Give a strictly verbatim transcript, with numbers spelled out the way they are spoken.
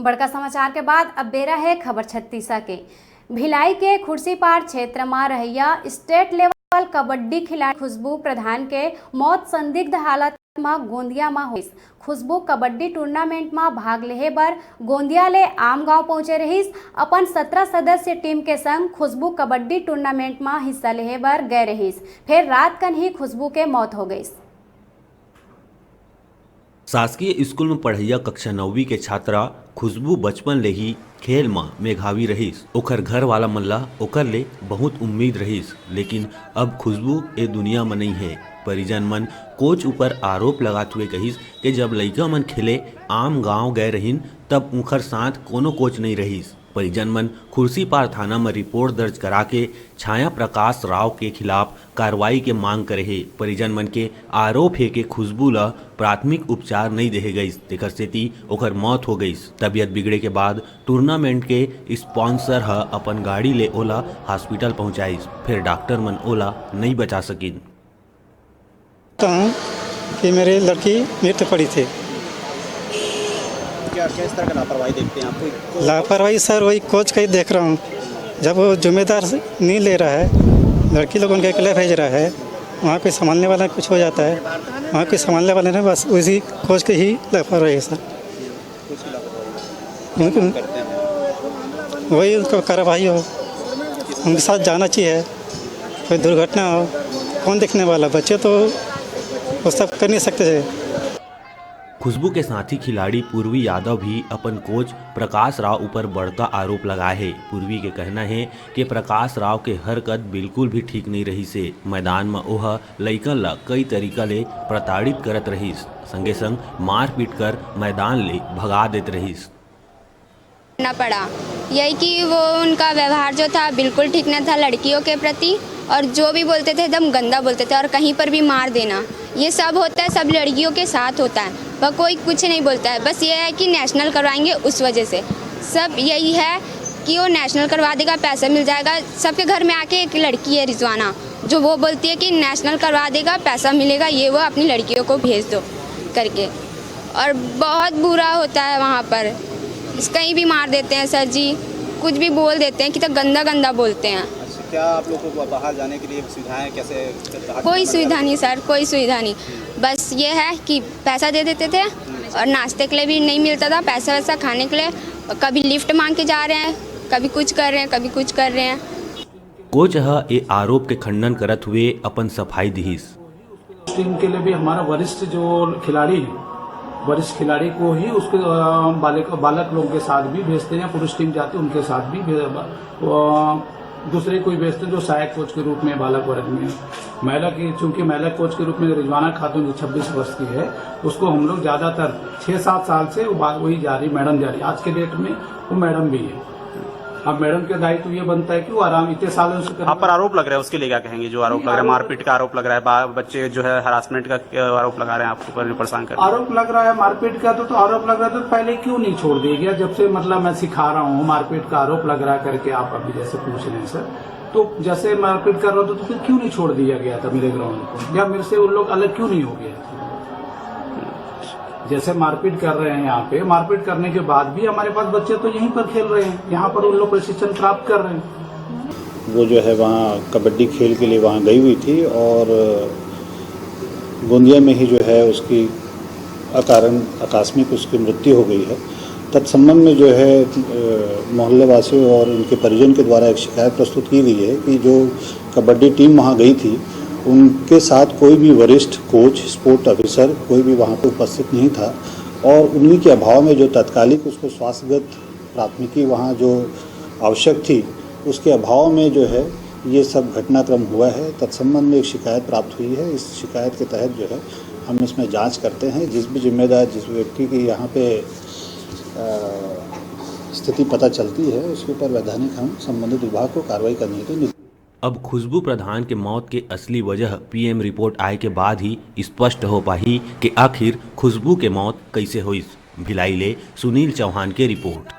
बड़का समाचार के बाद अब बेरा हे खबर छत्तीसा के। भिलाई के खुर्सीपार क्षेत्र म रहइया स्टेट लेवल कबड्डी खिलाड़ी खुशबू प्रधान के मौत संदिग्ध हालत म गोंदिया म होइस। खुशबू कबड्डी टूर्नामेंट म भाग लेहे बर गोंदिया ले आम गांव पहुंचे रहिस। अपन सत्रह सदस्य टीम के संग खुशबू कबड्डी टूर्नामेंट म हिस्सा लेहे बर गए रहिस, फेर रात कन ही खुशबू के मौत हो गइस। शासकीय स्कूल में पढ़इया कक्षा नौवीं के छात्रा खुशबू बचपन ले ही खेल म मेघावी रहिस। ओखर घर वाला मन ला ओकर ले बहुत उम्मीद रहिस, लेकिन अब खुशबू ए दुनिया म नइ हे। परिजन मन कोच ऊपर आरोप लगात हुए कहिस कि जब लइका मन खेले आम गांव गए रहिन, तब उंखर साथ कोनो कोच नइ रहिस। परिजन मन खुर्सीपार थाना म रिपोर्ट दर्ज करा के छाया प्रकाश राव के खिलाफ कार्रवाई के मांग करे हे। परिजन मन के आरोप हे के खुशबू ल प्राथमिक उपचार नइ देहे गइस, तेकर सेती ओकर मौत हो गइस। तबीयत बिगड़े के बाद टूर्नामेंट के स्पॉन्सर ह अपन गाड़ी ले ओला हॉस्पिटल पहुंचाइस, फेर डॉक्टर मन ओला नइ बचा सकिन। हूँ कि मेरी लड़की मृत पड़ी थी। क्या, किस तरह का लापरवाही देखते हैं आप? कोई, कोई लापरवाही सर, वही कोच का ही देख रहा हूँ। जब वो जिम्मेदार नहीं ले रहा है, लड़की लोग उनके अकेले भेज रहा है, वहाँ कोई संभालने वाला कुछ हो जाता है, वहाँ कोई संभालने वाला नहीं, बस उसी कोच की ही लापरवाही है सर। वही उनका कार्रवाई हो, उनके साथ जाना चाहिए। कोई दुर्घटना हो, कौन देखने वाला? बच्चे तो वो सब कर नहीं सकते थे। खुशबू के साथी खिलाड़ी पूर्वी यादव भी अपन कोच प्रकाश राव ऊपर बड़का आरोप लगाए हे। पूर्वी के कहना हे कि प्रकाश राव के हरकत बिल्कुल भी ठीक नइ रहिस हे। मैदान म ओह लइकन ल कई तरीका ले प्रताड़ित करत रहिस, संगे संग मारपीट कर मैदान ले भगा देत रहिस। करना पड़ा। यही कि वो उनका व्यवहार जो था बिल्कुल ठीक नहीं था लड़कियों के प्रति, और जो भी बोलते थे एकदम गंदा बोलते थे, और कहीं पर भी मार देना, ये सब होता है, सब लड़कियों के साथ होता है। वह कोई कुछ नहीं बोलता है, बस ये है कि नेशनल करवाएंगे, उस वजह से सब यही है कि वो नेशनल करवा देगा, पैसा मिल जाएगा। सबके घर में आके एक लड़की है रिजवाना, जो वो बोलती है कि नेशनल करवा देगा, पैसा मिलेगा, ये वो अपनी लड़कियों को भेज दो करके। और बहुत बुरा होता है वहाँ पर, कहीं भी मार देते हैं सर जी, कुछ भी बोल देते हैं, कितना गंदा गंदा बोलते हैं। अच्छा, क्या आप लोगों को बाहर जाने के लिए सुविधाएं कैसे, राहत कोई कैसे सुविधा नहीं सर, कोई सुविधा नहीं। बस ये है कि पैसा दे देते थे और नाश्ते के लिए भी नहीं मिलता था पैसा वैसा खाने के लिए। कभी लिफ्ट मांग के जा रहे हैं, कभी कुछ कर रहे हैं, कभी कुछ कर रहे हैं। कोच ह ए आरोप के खंडन करत हुए अपन सफाई दिहिस। टीम के लिए भी हमारा वरिष्ठ जो खिलाड़ी है, वरिष्ठ खिलाड़ी को ही उसके, अ, बालक, बालक लोगों के साथ भी भेजते हैं, पुरुष टीम जाती है उनके साथ भी भे-, अ, दूसरे कोई भेजते हैं जो सहायक कोच के रूप में बालक वर्ग में। महिला की, चूंकि महिला कोच के रूप में रिजवाना खातून जो छब्बीस वर्ष की है, उसको हम लोग ज़्यादातर छः सात साल से वो बात वही जा रही, मैडम जा रही। आज के डेट में वो मैडम भी है। अब मैडम के दायित्व ये बनता है कि वो आराम, इतने सालों से कर आप पर आरोप लग रहा है, उसके लिए क्या कहेंगे? जो आरोप लग रहा है, मारपीट का आरोप लग रहा है, बा-, बच्चे जो है हरासमेंट का, अ, आरोप लगा रहे हैं आपके ऊपर, जो परेशान कर रहे हैं। आरोप लग रहा है, मारपीट का तो, तो आरोप लग रहा था, तो पहले क्यों नहीं छोड़ दिया गया? जब से, मतलब, मैं सिखा रहा हूँ, मारपीट का आरोप लग रहा है करके आप अभी जैसे पूछ रहे हैं सर, तो जैसे मारपीट कर रहा था तो फिर क्यों नहीं छोड़ दिया गया था मेरे ग्राउंड को, या मेरे से उन लोग अलग क्यों नहीं हो गया? जैसे मारपीट कर रहे हैं यहाँ पे, मारपीट करने के बाद भी हमारे पास बच्चे तो यहीं पर खेल रहे हैं, यहाँ पर उन लोग प्रशिक्षण प्राप्त कर रहे हैं। वो जो है वहाँ कबड्डी खेल के लिए वहाँ गई हुई थी और गोंदिया में ही जो है उसकी अकारण आकस्मिक उसकी मृत्यु हो गई है। तत्संबंध में जो है, अ, मोहल्ले वासियों और उनके परिजन के द्वारा एक शिकायत प्रस्तुत की गई है कि जो कबड्डी टीम वहाँ गई थी, उनके साथ कोई भी वरिष्ठ कोच, स्पोर्ट ऑफिसर कोई भी वहाँ पे उपस्थित नहीं था और उन्हीं के अभाव में जो तात्कालिक उसको स्वास्थ्यगत प्राथमिकी वहाँ जो आवश्यक थी, उसके अभाव में जो है ये सब घटनाक्रम हुआ है। तत्संबंध में एक शिकायत प्राप्त हुई है। इस शिकायत के तहत जो है हम इसमें जांच करते हैं। जिस भी जिम्मेदार, जिस व्यक्ति की यहाँ पे, अ, स्थिति पता चलती है, उसके ऊपर वैधानिक हम संबंधित विभाग को कार्रवाई करने के निर्देश अब खुशबू प्रधान के मौत के असली वजह पीएम रिपोर्ट आए के बाद ही स्पष्ट हो पाही कि आखिर खुशबू के मौत कैसे होइस। भिलाई ले सुनील चौहान के रिपोर्ट।